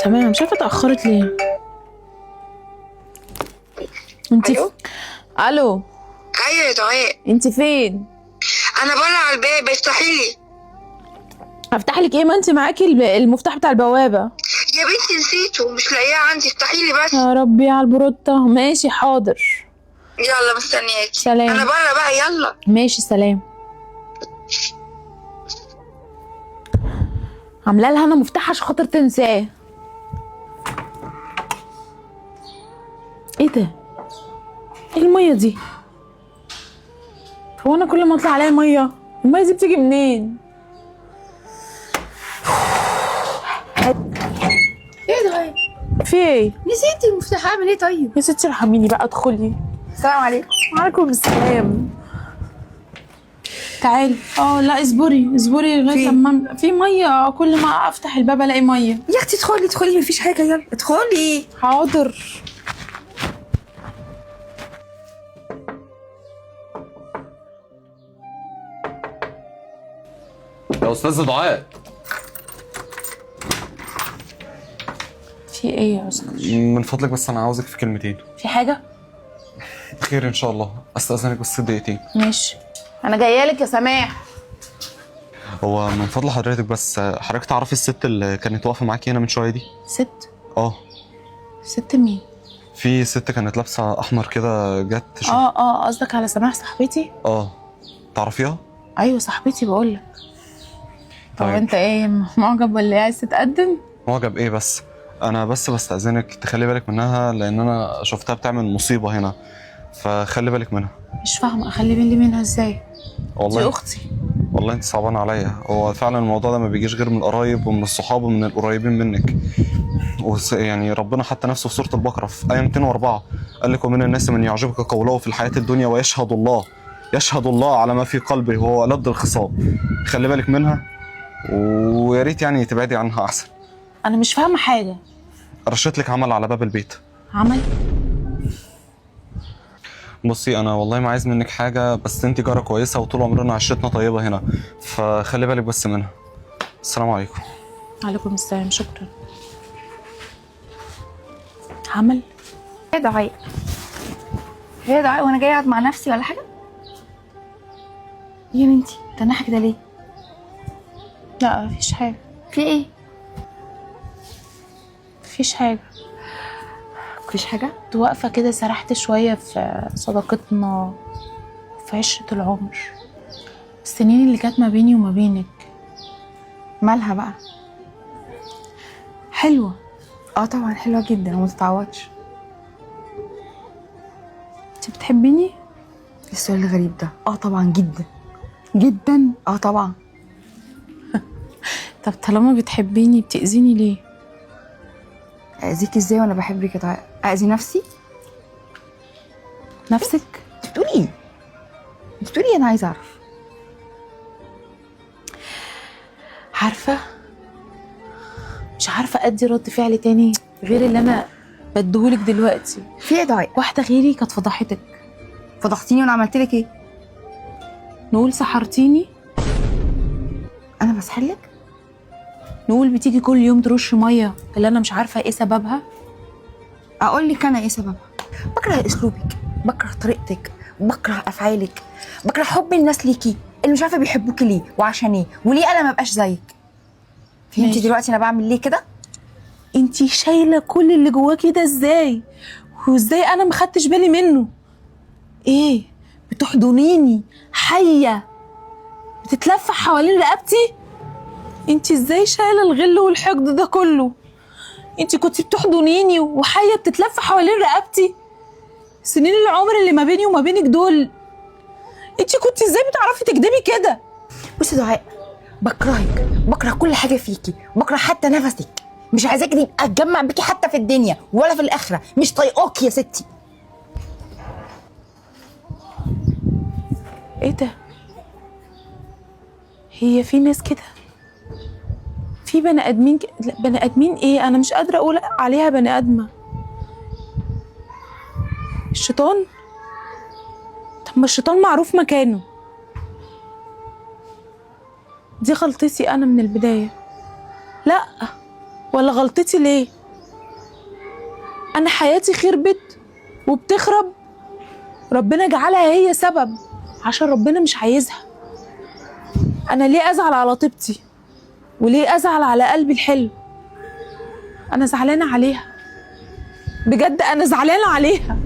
سماح مش عارفه اتاخرت ليه. انت ألو؟ الو. ايوه يا دعاء. انت فين؟ انا بره على الباب، افتحي لي. افتح لك ايه؟ ما انت معاكي المفتاح بتاع البوابة. يا بنتي نسيته، مش لاقياه عندي، افتحي لي بس. يا ربي على البروتة. ماشي حاضر. يلا مستنياكي. سلام. انا بره بقى، يلا. ماشي سلام. عامله لها انا مفتاح عشان خاطر تنساه. ايه ده؟ ايه المية دي؟ هو انا كل ما اطلع الاقي مية؟ المية دي بتيجي منين؟ ايه ده؟ في ايه؟ نسيتي المفتاح، اعمل ايه طيب؟ يا ستي ارحميني بقى، ادخلي. السلام عليكم. وعليكم السلام. تعالي. لا اصبري اصبري لغاية لما في مية. كل ما افتح الباب الاقي مية. يا اختي ادخلي ادخلي، مفيش حاجة، يلا ادخلي. حاضر. يا استاذ دعاء. في ايه يا استاذ؟ من فضلك بس انا عاوزك في كلمتين. في حاجة؟ خير ان شاء الله. استاذنك بس دقيقتين. ماشي انا جاية لك يا سماح. هو من فضل حضرتك بس، حضرتك تعرفي الست اللي كانت واقفة معاكي هنا من شوية دي؟ ست؟ اه. ست مين؟ في ست كانت لابسه احمر كده جت. اه قصدك على سماح صاحبتي؟ اه تعرفيها؟ ايوه صاحبتي بقول لك. طب انت ايه معجب ولا ايه؟ عايز تتقدم؟ معجب ايه بس؟ انا بس بستأذنك تخلي بالك منها، لان انا شفتها بتعمل مصيبة هنا، فخلي بالك منها. مش فاهمه اخلي بالي منها ازاي؟ والله دي اختي. والله انت صعبانه عليا. هو فعلا الموضوع ده ما بيجيش غير من القرايب ومن الصحاب ومن القريبين منك. يعني ربنا حتى نفسه في سورة البقرة في ايه 204 قال لك: ومن الناس من يعجبك قوله في الحياة الدنيا ويشهد الله، يشهد الله على ما في قلبه وهو ألد الخصام. خلي بالك منها، ويا ريت يعني تبعدي عنها احسن. انا مش فاهمه حاجة. رشيت لك عمل على باب البيت. عمل؟ بصي انا والله ما عايز منك حاجة، بس انت جاره كويسة وطول عمرنا عشرتنا طيبة هنا، فخلي بالك بس منها. السلام عليكم. وعليكم السلام. شكرا. عمل؟ ايه دعاء؟ ايه دعاء، وانا جاية اقعد مع نفسي ولا حاجة؟ يا بنتي تنحك ده ليه؟ لا مفيش حاجة. في ايه؟ مفيش حاجة. مفيش حاجة؟ كنت واقفة كده سرحت شوية في صداقتنا، في عشرة العمر، السنين اللي كانت ما بيني وما بينك. مالها بقى؟ حلوة. اه طبعا حلوة جدا وما تتعوضش. انت بتحبيني؟ ايه السؤال الغريب ده؟ اه طبعا جدا جدا. اه طبعا. طب طالما بتحبيني بتأذيني ليه؟ اذيكي ازاي وانا بحبك يا دعاء؟ اذي نفسي؟ نفسك؟ انت بتقولي ايه؟ انت بتقولي ايه؟ انا عايزه اعرف. عارفه مش عارفه ادي رد فعل تاني غير اللي انا بديهولك دلوقتي. في ايه يا دعاء؟ واحدة غيري كانت فضحتك. فضحتيني وانا عملت لك ايه؟ نقول سحرتيني؟ انا بسحرلك؟ نقول بتيجي كل يوم ترش مية اللي انا مش عارفه ايه سببها؟ اقول لك انا ايه سببها؟ بكره اسلوبك، بكره طريقتك، بكره افعالك، بكره حب الناس ليكي اللي مش عارفه بيحبوكي ليه وعشان ايه وليه انا ما بقاش زيك. فهمتي دلوقتي انا بعمل ليه كده؟ انتي شايله كل اللي جواكي ده ازاي؟ وازاي انا ما خدتش بالي منه؟ ايه بتحضنيني حيه بتتلف حوالين رقبتي؟ انتي ازاي شايله الغل والحقد ده كله؟ انتي كنتي بتحضنيني وحيه بتتلف حوالين رقبتي. سنين العمر اللي ما بيني وما بينك دول، انتي كنتي ازاي بتعرفي تكدبي كده؟ بصي دعاء، بكرهك، بكره كل حاجة فيكي، بكره حتى نفسك، مش عايزاكي تبقى اتجمع بيكي حتى في الدنيا ولا في الاخرة، مش طايقاكي يا ستي. ايه ده؟ هي في ناس كده؟ في بني ادمين لا، بني ادمين ايه؟ انا مش قادرة اقول عليها بني ادمه. الشيطان؟ طب ما الشيطان معروف مكانه. دي غلطتي انا من البداية. لا، ولا غلطتي ليه؟ انا حياتي خربت وبتخرب، ربنا جعلها هي سبب عشان ربنا مش عايزها. انا ليه ازعل على طيبتي؟ وليه ازعل على قلبي الحلو؟ انا زعلانة عليها بجد، انا زعلانة عليها.